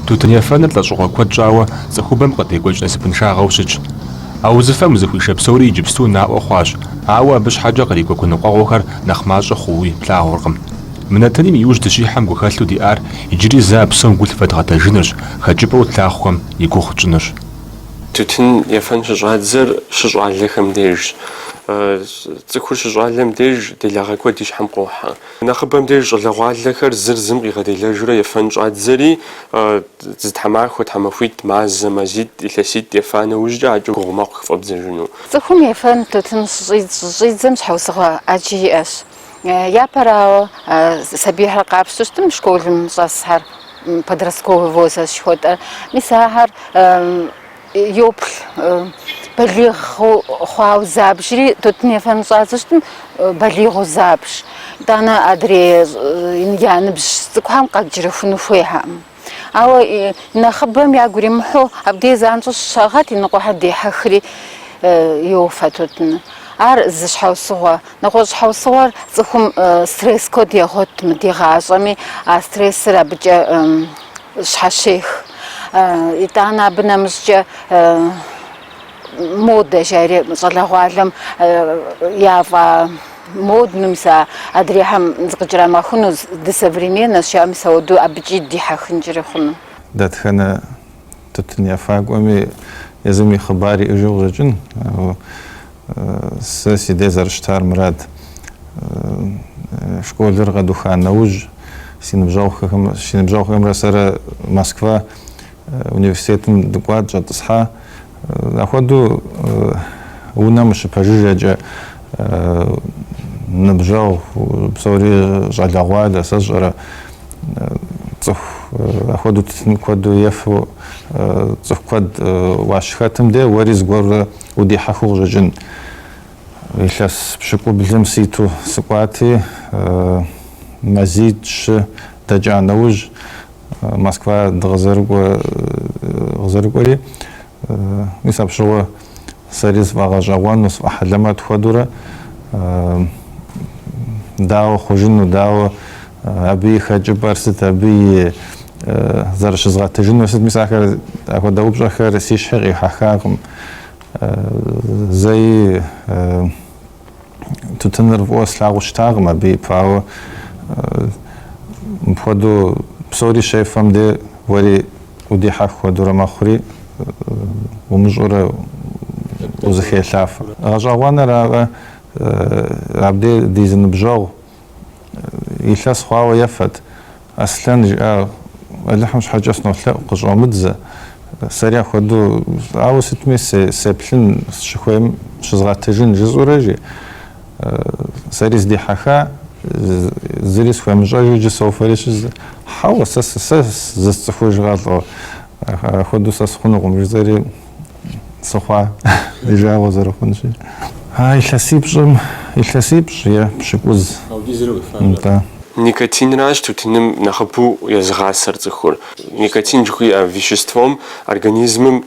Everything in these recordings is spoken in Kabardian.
Тутын ефэныр лӏэщӏыгъуэ куэд щӏауэ цӏыхубэм къыдекӏуэкӏ насыпыншагъэу щытщ. А узыфэм узыхуишэ псори иджыпсту наӏуэ хъуащ, ауэ абы щхьэкӏэ кърикӏуэ гуныкъуэгъуэхэр нэхъ мащӏэ хъууи плъагъуркъым. Мы нэтыным и ужь дыщихьэм гухэлъу диӏар иджыри зэ а псом гу лъывэдгъэтэжынырщ, хэкӏыпӏэу тлъагъухэм и гугъу тщӏынырщ. Тутын ефэн щыщӏадзэр щыщӏалэхэм дежщ. Цӏыхур щыщӏалэм деж делагъэ куэд и щхьэм къохьэ. Нэхъыбэм деж щӏалэгъуалэхэр зыр зым къигъэделэжурэ ефэн щӏадзэри, зы тхьэмахуэ, тхьэмахуитӏ, мазэ, мазитӏ, илъэситӏ ефа нэужькӏэ акӏэ гугъу мэхъу хыфӏэбдзэжыну. Цӏыхум ефэн тутын щыщӏидзэм щхьэусыгъуэ ӏэджи иӏэщ. Япэрауэ, сабийхэр къапщтэу щытым, школым щӏэсхэр, подростковый возраст жыхуэтӏэр, мис ахэр йоплъ балигъ хъуауэ забжри, тутын ефэн щӏадзэу щытым, балигъыу забж. Итӏанэ адрей я ныбжь цӏыкӏухэм къакӏэрыхуну хуейхэкъым. Ауэ нэхъыбэм ягу иримыхьу абдей занщӏэу щагъэт, иныкъуэхэр дехьэхри йофэ тутын. Ар зы щхьэусыгъуэ. Нэгъуэщӏ щхьэусыгъуэр цӏыхум стресс куэд егъуэт мы ди гъащӏэми, а стрессыр абыкӏэ щхьэщех. Итӏанэ абы нэмыщӏкӏэ модэ жари щӏалэгъуалэм яфӏэмодну, мис а адрейхэм зыкъыкӏэрамыгъэхуну, дысовременнэщ жаӏэу мис ауэдэу абыкӏи дихьэхынкӏэри хъуну. Дэтхэнэ тутын ефакӏуэми езым и хъыбар иӏэжу къыщӏэкӏын, ауэ Сэ си дей зэрыщытар мырат. Школыр къэдуха нэужь, си ныбжьэгъухэм, си ныбжьэгъухэмрэ сэрэ Москва университетым дыкӏуат, дыщӏэтӏысхьа. Апхуэдэу унэм ущыпэжыжьэкӏэ ныбжьэгъу псори щӏалэгъуалэ, сэ сщӏэрэ цӏыху апхуэдэу тутын куэду ефэу цӏыху куэд уащыхэтым де уэри зыгуэрурэ Удихьэхыу къыщӏэкӏын. Илъэс пщыкӏублым ситу сыкӏуати, мазитӏ-щы дэкӏа нэужь Москва дыкъызэрыкӏуэри, мис апщыгъуэ сэри сфӏэгъэщӏэгъуэну, сфӏэхьэлэмэт хуэдэурэ, дауэ хъужыну, дауэ абы и хэкӏыпӏэр сыт, абы и зэрыщызгъэтыжынур сыт, мис ахэр, апхуэдэ упщӏэхэр си щхьи къихьэхакъым. Зэи тутыныр фӏыуэ слъагъуу щытакъым абы ипэ, ауэ мыпхуэдэу псори щефэм де уэри удихьэх хуэдэурэ мэхъури, умыщӏэурэ узыхелъафэ. Гъэщӏэгъуэныракъэ, абдей ди зы ныбжьэгъу Илъэс хъуауэ ефэт. Аслъэн жиӏа, Алыхьым щхьэкӏэ сынолъэӏу, къыщӏомыдзэ. Сэри апхуэдэу, ауэ сытми сеплъын, сыщыхуейм щызгъэтыжын жысӏэурэ, жи. Сэри сыдихьэха, зыри схуемыщӏэжу иджы софэри щыз. Хьэуэ, сэ сэ зысцӏыхужкъэ, лӏо, апхуэдэу сэ сыхъунукъым, жысӏэри сыхъуа, ди жагъуэ зэрыхъунщи. А илъэсипщӏым, илъэсипщӏ е пщыкӏуз. Нтӏэ. Никотинращ тутыным нэхъыбэу езыгъасэр цӏыхур. Никотин жыхуиӏэ веществом организмым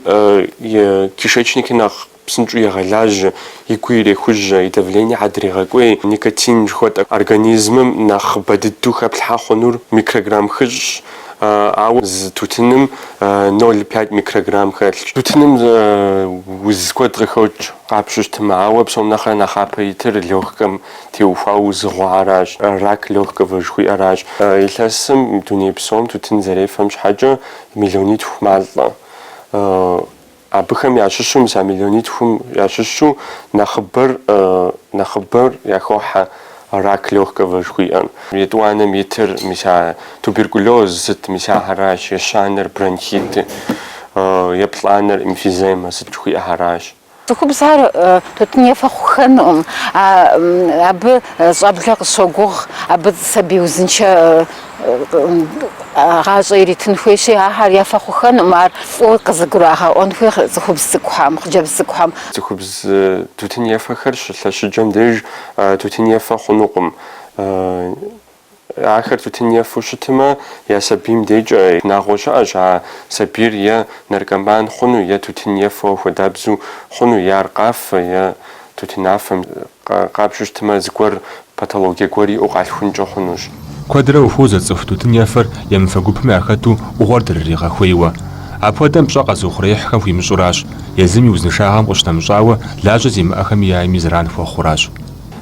и кишечникыр нэхъ псынщӏэу егъэлажьэ, и гур ирехужьэ, и давлениехьэр дрегъэкӏуей. Никотин жыхуэтӏэ организмым нэхъыбэ дыдэу хэплъхьэ хъунур микрограмм хыщӏщ, Ауэ зы тутыным ноль пять микрограмм хэлъщ. Тутыным уз куэд къыхокӏ къапщтэу щытмэ, ауэ псом нэхърэ нэхъапэ итыр легкэм теухуауэ узыгъуэхэращ, рак легкого жыхуиӏэращ. Илъэсым дуней псом тутын зэрефэм щхьэкӏэ миллионитху малӏэ. Абыхэм ящыщу, мис а миллионитхум ящыщу нэхъыбэр нэхъыбэр яхохьэ рак легкого жыхуиӏэм. Етӏуанэм итыр мис а туберкулез сыт, мис ахэращ, ещанэр бронхит, еплӏанэр эмфизема сыт жыхуиӏэхэращ. Цӏыхубзхэр тутын ефэ хъухэнукъым, абы щӏэблэ къыщогугъ, абы сабий узыншэ Гъащӏэ иритын хуейщи, ахэр ефэ хъухэнукъым, ар фӏыуэ къызыгурагъэӏуэн хуей цӏыхубз цӏыкӏухэм, хъыджэбз цӏыкӏухэм. Цӏыхубз тутын ефэхэр щылъэщыджэм деж тутын ефэ хъунукъым. Ахэр тутын ефэу щытмэ, я сабийм дежкӏэ шынагъуэ щыӏэщ, а сабийр е наркоман хъуну, е тутын ефэу хуэдабзэу хъуну, е аркъафэ, е тутынафэм къапщтэу щытмэ, зыгуэр. патологие гуэр иӏэу къалъхункӏэ хъунущ. Куэдрэ ухуозэ цӏыху тутын ефэр емыфэ гупым яхэту ӏугъуэр дрыригъэхуейуэ. Апхуэдэм пщӏэ къэзыухъуреихьхэм хуимыщӏуращ, езым и узыншагъэм къыщынэмыщӏауэ лажьэ зимыӏэхэми яйми зэран хуэхъуращ.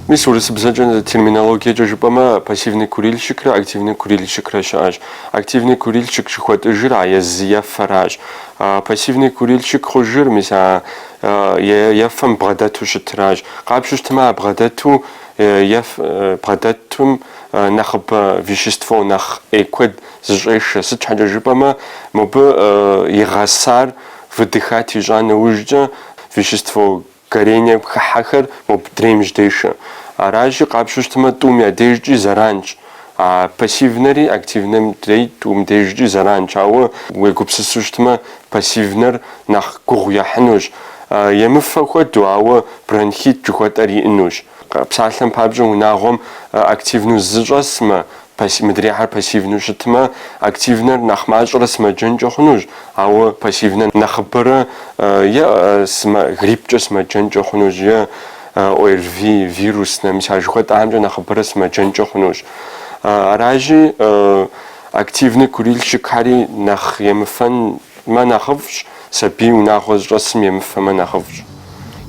Мис урысыбзэкӏэ терминологиекӏэ жыпӏэмэ, пассивный курильщикрэ активный курильщикрэ щыӏэщ. Активный курильщик жыхуэтӏыжыр а езы ефэращ. Пассивный курильщик хъужыр мис а ефэм бгъэдэту щытращ. Къапщу щытмэ, а бгъэдэту еф бгъэдэтым нэхъыбэ вещество нэхъ ӏей куэд зыщӏешэ. Сыт щхьэкӏэ жыпӏэмэ, мобы игъэсар выдыхать ищӏа нэужькӏэ вещество горением хыхьэхэр мобдрейм жьдешэ. Аращи, къапщу щытмэ, тӏум я дежкӏи зэранщ. А пассивнэри активнэм дей тӏум дежкӏи зэранщ, ауэ уегупсысу щытмэ, пассивнэр нэхъ гугъу ехьынущ. Емыфэ хуэдэу, ауэ бронхит жыхуэтӏэр иӏэнущ. Псалъэм папщӏэ, унагъуэм активну зы щӏэсмэ, мыдрейхэр пассивну щытмэ, активнэр нэхъ мащӏэрэ сымаджэнкӏэ хъунущ, ауэ пассивнэр нэхъыбэрэ е гриппкӏэ сымаджэнкӏэ хъунущ, е ОРВИ, вируснэ, мис а жыхуэтӏахэмкӏэ нэхъыбэрэ сымаджэнкӏэ хъунущ. Аращи, активный курильщикхэри нэхъ емыфэнмэ нэхъыфӏщ, сабий унагъуэ зыщӏэсым емыфэмэ нэхъыфӏщ.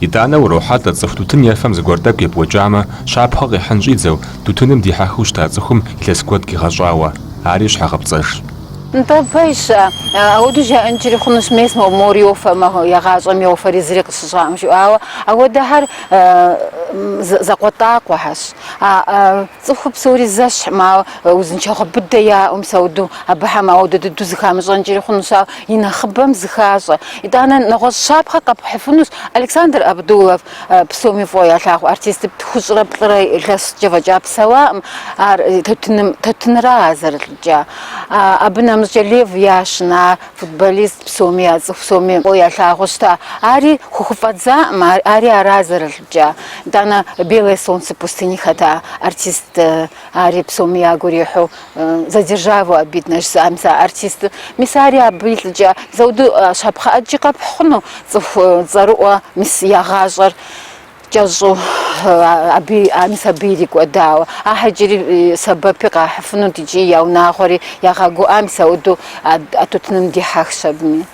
Итӏанэ урохьэлӏэ цӏыху тутын ефэм зыгуэр тӏэкӏу епӏуэкӏамэ, щапхъэ къихьын щӏидзэу, тутыным дихьэхыу щыта цӏыхум илъэс куэд къигъэщӏауэ. Ари щхьэгъэпцӏэжщ. Нтӏэ, пэжщ. Ауэдэу жаӏэнкӏэри хъунущ, мес мор йофэ, егъащӏэм йофэри зыри къыщыщӏакъым жиӏэу. Ауэ ауэдэхэр закъуэтӏакъуэхэщ. Цӏыху псори зэщхькъым, ауэ узыншагъэ быдэ яӏэу мис ауэдэу абыхэм ауэдэ дыдэу зыхамыщӏэнкӏэри хъунущ, ауэ и нэхъыбэм зыхащӏэ. Итӏанэ нэгъуэщӏ щапхъэ къэпхьыфынущ Александр Абдулов псоми фӏыуэ ялъагъу артистыр тхущӏрэ плӏырэ илъэскӏэ фӏэкӏа псэуакъым, ар тутыным, тутынра ар зэрылӏыкӏа. Абы нэмыщӏкӏэ Лев Яшин, ар футболист псоми яцӏыху, псоми фӏыуэ ялъагъуу щыта. Ари хухыфӏэдзакъым, ари ара зэрылӏыкӏа. Итӏанэ Белое солнце пустыни хэта артист, ари псоми ягу ирихьу За державу обидно жызыӏа мис а артистыр. Мис ари абы илӏыкӏа. Мис ауэдэу щапхъэ ӏэджи къэпхь хъуну цӏыху цӏэрыӏуэ, мис я гъащӏэр кӏэщӏу абы, мис абы ирикӏуэдауэ. Ахэр иджыри сэбэпи къахьыфынут икӏи я унагъуэри ягъэгуӏа, мис ауэдэу а тутыным дихьэхщ абыми.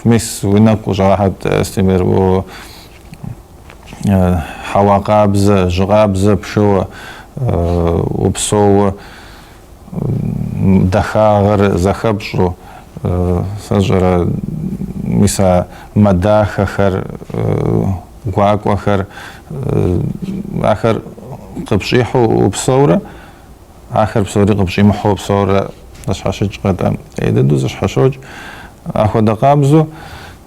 Мис уи нэгу къыщӏэгъэхьэт, Астемыр, хьэуа къабзэ, жьы къабзэ пшэуэ, упсэууэ, дахагъэр зэхэпщӏэу, сэ сщӏэрэ, мис а мэ дахэхэр, гуакӏуэхэр, ахэр къыпщӏихьэу упсэурэ, Ахэр псори къыпщӏимыхьэу упсэурэ зэщхьэщыкӏкъэ-тӏэ? ӏей дыдэу зэщхьэщокӏ. Апхуэдэ къабзэу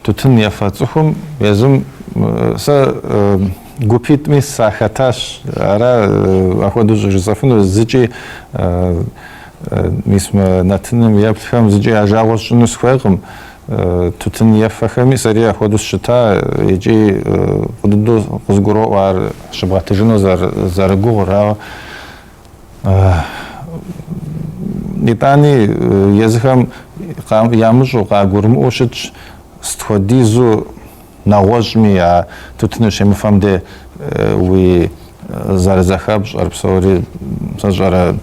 тутын ефэ цӏыхум езым сэ гупитӏми сахэтащ. Ара апхуэдэу щӏыжысӏэфынур зыкӏи мис мы нэтыным еплъхэм зыкӏи я жагъуэ сщӏыну сыхуейкъым. Тутын ефэхэми сэри апхуэдэу сыщыта икӏи фӏы дыдэу къызгуроӏуэ ар щыбгъэтыжыну зэрыгугъур, ауэ Итӏани езыхэм ямыщӏэу, къагурымыӏуэу щытщ, сыт хуэдизу нэгъуэщӏми а тутыныр щемыфэм де уи зэрызэхэпщӏэр псори, сэ сщӏэрэ,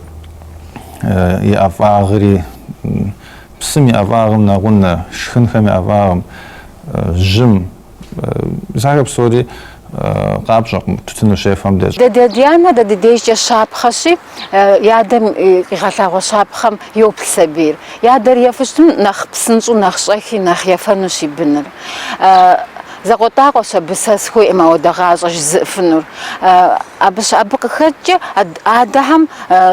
и ӏэфӏагъри, псым и ӏэфӏагъым нэгъунэ, шхынхэм я ӏэфӏагъым, жьым. Мис ахэр псори къапщӏэкъым тутын ущефэм деж. Дэ ди адэ-анэр дэ ди дежкӏэ щапхъэщи, и адэм къигъэлъагъуэ щапхъэм йоплъ сабийр. И адэр ефэу щытым, нэхъ псынщӏэу, нэхъ щӏэхи, нэхъ ефэнущ и быныр. Закъуэтӏакъуэщ абы сэ сыхуейкъым ауэдэ гъащӏэ жызыӏэфынур. Абы абы къыхэкӏкӏэ адэхэм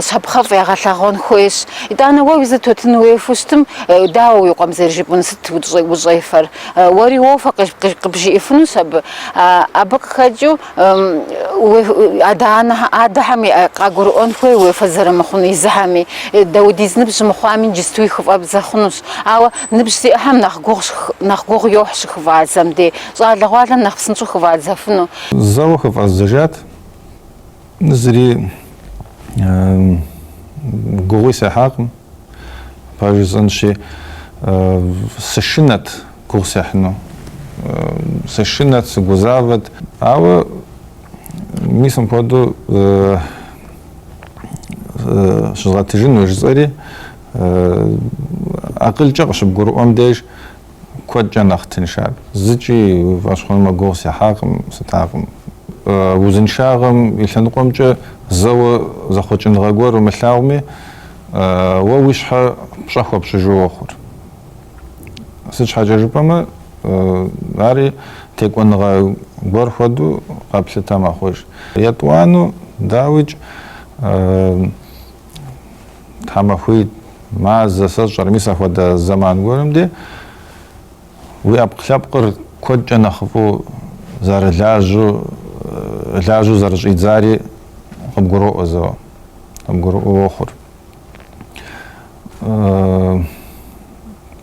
щапхъэфӏ ягъэлъагъуэн хуейщ. Итӏанэ уэ езыр тутын уефэу щытым, дауэ уи къуэм зэрыжепӏэнур, сыт ущӏефэр? Уэри уофэ къыбжиӏэфынущ абы. Абы къыхэкӏыу адэ-анэхэм къагурыӏуэн хуей уефэ зэрымыхъунур езыхэми. Дауэдиз ныбжь мыхъуами, иджыстуи хыфӏэбдзэ хъунущ. Ауэ ныбжь зиӏэхэм нэхъ нэхъ гугъу йохь щыхыфӏадзэм дей. Щӏалэгъуалэм нэхъ псынщӏэу хыфӏадзэфыну. Зэуэ хыфӏэздзэжат, зыри гугъуи сехьакъым. Пэж жысӏэнщи, сышынэт гугъу сехьыну. Сышынэт, сыгузавэт. Ауэ мис мыпхуэдэу. щызгъэтыжыну жысӏэри, акъылкӏэ къыщыбгурыӏуэм деж куэдкӏэ нэхъ тынш ар. Зыкӏи уи фӏэщ хъунумэ гугъу сехьакъым, сытакъым. Узыншагъэм и лъэныкъуэмкӏэ зэуэ зэхъуэкӏыныгъэ гуэр умылъагъуми, уэ уи щхьэ пщӏэ хуэпщӏыжу уохъур. Сыт щхьэкӏэ жыпӏэмэ, ари текӏуэныгъэ гуэр хуэдэу къэплъытэ мэхъуж. Етӏуанэу, дауикӏ, тхьэмахуитӏ, мазэ, сэ сщӏэрэ, мис апхуэдэ зэман гуэрым де уи ӏэпкълъэпкъыр куэдкӏэ нэхъыфӏу зэрылажьэу, лажьэу зэрыщӏидзари къыбгуроӏуэ зэуэ, къыбгурыӏуэу уохъур.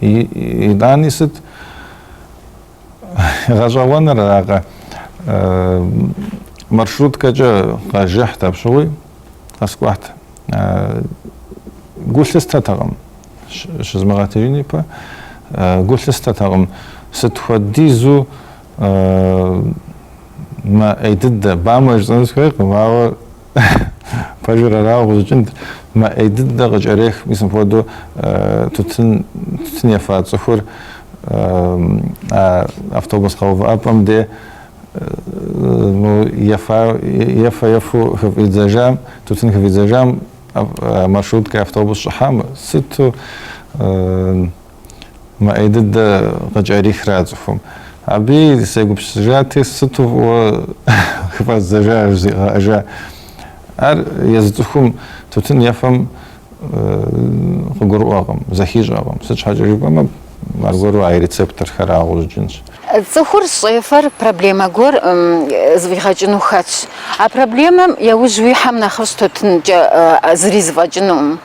Итӏани сыт гъэщӏэгъуэныр аракъэ? Маршруткэкӏэ къэзжыхьт апщыгъуи, къэскӏухьт. Гу лъыстэтэкъым, щызмыгъэтыжын ипэ, гу лъыстэтэкъым сыт хуэдизу мэ ӏей дыдэ, бамэ жысӏэну сыхуейкъым, ауэ Пэжыр арауэ къыщӏэкӏынт, мэ ӏей дыдэ къыкӏэрех, мис мыпхуэдэу тутын тутын ефа цӏыхур а автобус къэувыӏэпӏэм де ефа ефэ ефэу хыфӏидзэжам, тутын хыфӏидзэжам маршруткэ автобус щӏыхьам, сыту Мэ ӏей дыдэ къыкӏэрихрэ а цӏыхум. Абыи сегупсысыжати, сыту фӏыуэ хыфӏэздзэжа жызигъэӏэжа. Ар езы цӏыхум тутын ефэм къыгурыӏуэкъым, зэхищӏэкъым. Сыт щхьэкӏэ жыпӏэмэ, аргуэру а и рецепторхэрауэ къыщӏэкӏынщ. Цӏыхур щӏефэр проблемэ гуэр зэфӏигъэкӏыну хэтщ. А проблемэм яужь уихьэм нэхъыфӏщ тутынкӏэ зыри зэфӏэкӏынукъым.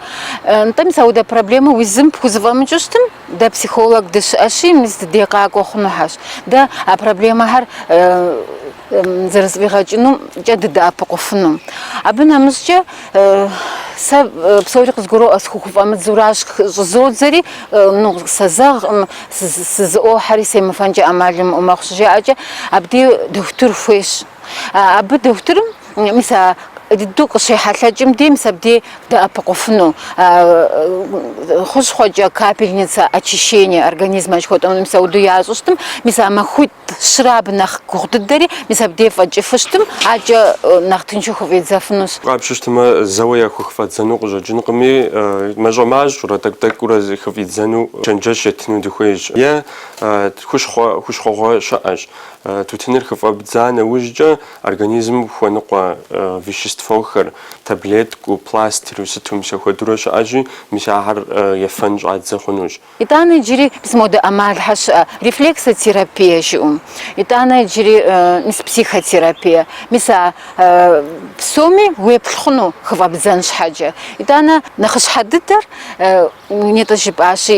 Нтӏэ, мис ауэдэ проблемэ уи зым пхузэфӏэмыкӏыу щытым, дэ психолог дыщыӏэщи, мис дыдей къакӏуэ хъунухьэщ. Дэ а проблемэхэр зэрызэфӏигъэкӏынумкӏэ дыдэӏэпыкъуфыну. Абы нэмыщӏкӏэ сэ псори къызгуроӏуэ, схухыфӏэмыдзуращ щӏызодзэри, ну, сэзэгъкъым, сызыӏуохьэри семыфэнкӏэ ӏэмал имыӏэу мэхъу щыжаӏэкӏэ, абдей дохутыр хуейщ. Абы дохутырым мис а дыдэу къыщехьэлъэкӏым дей мис абдей дэӏэпыкъуфыну. Хущхъуэкӏэ капельница очищение организма жыхуэтӏэм мис ауэдэу ящӏу щытым, мис а махуитӏ-щыра абы нэхъ гугъу дыдэри, мис абдей фӏэкӏыфу щытым, акӏэ нэхъ тыншу хыфӏидзэфынущ. Къапщтэу щытмэ, зэуэ яхухыфӏэдзэну къыщӏэкӏынкъыми, мащӏэ-мащӏэурэ, тӏэкӏу-тӏэкӏуурэ зыхыфӏидзэну чэнджэщ еттыну дыхуейщ. Е хущхъуэ, хущхъуэгъуэ щыӏэщ. Тутыныр хыфӏэбдза нэужькӏэ организмым хуэныкъуэ веществохэр, таблеткэу, пластыру, сыту мис апхуэдэурэ щыӏэщи, мис ахэр ефэн щӏадзэ хъунущ. Итӏанэ иджыри мис модэ ӏэмалхэр щыӏэ, рефлексотерапие жиӏэу, итӏанэ иджыри мис психотерапие, мис а псоми уеплъ хъуну хыфӏэбдзэн щхьэкӏэ. Итӏанэ нэхъыщхьэ дыдэр нетӏэ жыпӏащи,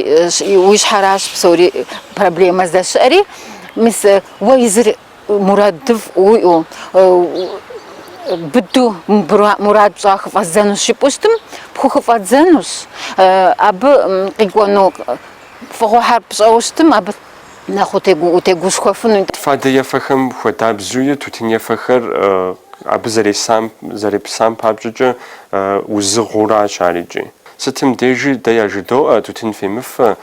уи щхьэращ псори проблемэ здэщыӏэри, мис уэ езыр мурадыфӏ уиӏэу, быдэу мурад пщӏа хыфӏэздзэнущ жыпӏэу щытым, пхухыфӏэдзэнущ. Абы къикӏуэну фӏыгъуэхэр пщӏэуэ щытым, абы нэхъ утегушхуэфыну. Фадэ ефэхэм хуэдабзэуи тутын ефэхэр абы зэресам, зэрепсам папщӏэкӏэ узыгъууращ ар икӏи. Сытым дежи дэ яжыдоӏэ, тутын фемыфэ,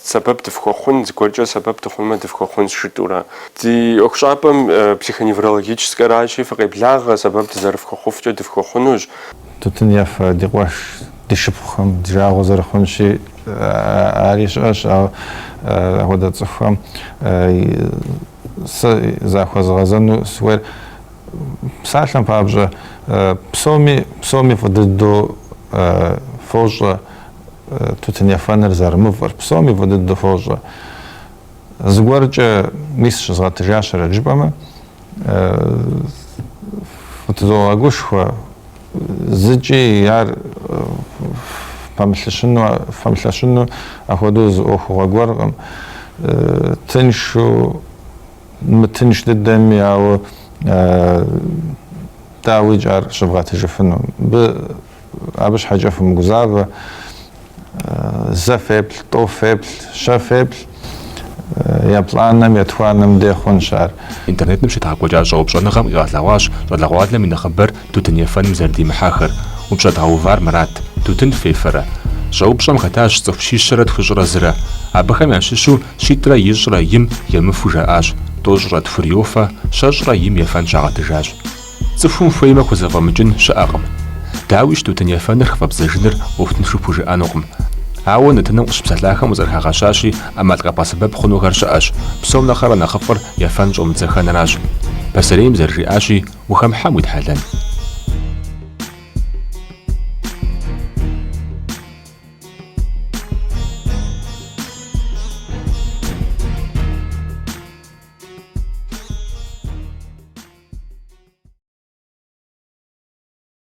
сэбэп дыфхуэхъун, зыгуэркӏэ сэбэп дыхъунмэ дыфхуэхъунщ жытӏэурэ. Ди ӏуэхущӏапӏэм психоневрологическэращи, фыкъеблагъэ, сэбэп дызэрыфхуэхъуфкӏэ дыфхуэхъунущ. Тутын ефэ ди къуэш, ди шыпхъухэм ди жагъуэ зэрыхъунщи, ари щыӏэщ, ауэ апхуэдэ цӏыхухэм сэ захуэзгъэзэну сыхуейр псалъэм папщӏэ, псоми, псоми фӏы дыдэу фощӏэ тутын ефэныр зэрымыфӏыр, псоми фӏы дыдэу фощӏэ. Зыгуэркӏэ мис щызгъэтыжащэрэт жыпӏэмэ, фытызогъэгушхуэ, зыкӏи ар пэмылъыщыну, пэмылъэщыну апхуэдэу зы ӏуэхугъуэ гуэркъым. Тыншу, мытынш дыдэми, ауэ дауикӏ ар щывгъэтыжыфыну. Мыбы Абы щхьэкӏэ фымыгузавэ, зэ феплъ, тӏэу феплъ, щэ феплъ, еплӏанэм, етхуанэм де хъунщ ар. Интернетым щедгъэкӏуэкӏа щӏэупщӏэныгъэм къигъэлъэгъуащ щӏалэгъуалэм и нэхъыбэр тутын ефэным зэрыдимыхьэхыр. Упщӏэ дгъэувар мырат, тутын фефэрэ? Щӏэупщӏэм хэтащ цӏыху щищэрэ тхущӏрэ зырэ. Абыхэм ящыщу щитӏрэ ищӏрэ им емыфу жаӏащ, тӏощӏрэ тхур йофэ, щэщӏрэ им ефэн щагъэтыжащ. Цӏыхум хуеймэ хузэфӏэмыкӏын щыӏэкъым. Дауикӏ, тутын ефэныр хыфӏэбдзэжыныр ӏуэху тыншу пхужыӏэнукъым. Ауэ нэтыным къыщыпсэлъахэм къызэрыхагъэщащи, ӏэмал къэбгъэсэбэп хъунухэр щыӏэщ. Псом нэхърэ нэхъыфӏыр ефэн щӏомыдзэхэнращ. Пасэрейм зэрыжиӏащи, ухэмыхьэм уитхьэлэн.